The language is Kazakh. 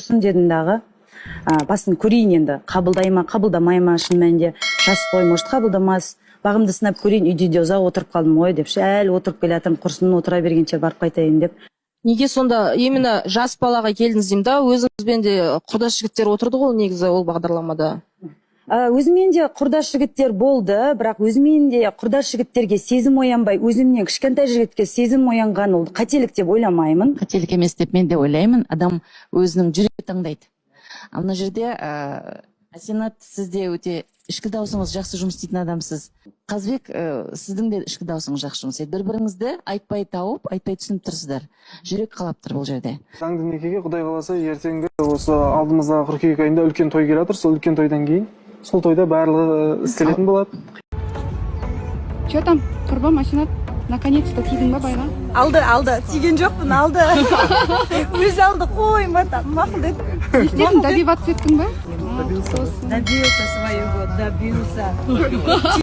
Тұрсын дедім дағы, басын көрейін енді, қабылдай ма, қабылдамай ма. Шын мәнінде жас қой, может, қабылдамас, бағымды сынап көрейін, үйде де ұзақ отырып қалдым ғой деп ше, әлі отырып келе жатырмын, құрсын, отыра бергенше барып қайтайын деп. Неге сонда именно жас балаға келдіңіз деймін да? Өзіңізбен де құрдас жігіттер отырды ғой негізі ол бағдарламада. Өзіммен де құрдас жігіттер болды, бірақ өзіммен де құрдас жігіттерге сезім оянбай, өзімнен кішкентай жігітке сезім оянған, ол қателік деп ойламаймын. Қателік емес деп мен де ойлаймын. Адам өзінің жүрегі таңдайды. Ал мына жерде Әсенат, сіз де өте ішкі даусыңыз жақсы жұмыс істейтін адамсыз. Қазбек, сіздің де ішкі даусыңыз жақсы жұмыс істейді. Бір біріңізді айтпай тауып, айтпай түсініп тұрсыздар. Жүрек қалап тұр бұл жерде. Заңды некеге, құдай қаласа, ертеңгі осы алдымыздағы қыркүйек айында үлкен той келе жатыр. Сол үлкен тойдан кейін, сол тойда барлығы істелетін болады. Че там, құрбым Асинат, наконец-то тидің ба байға? Алды, алды, тиген жоқпын, алды, өзі алды қой, мақұл деді. Не істедің, добиваться еттің ба? Добился своего, добился.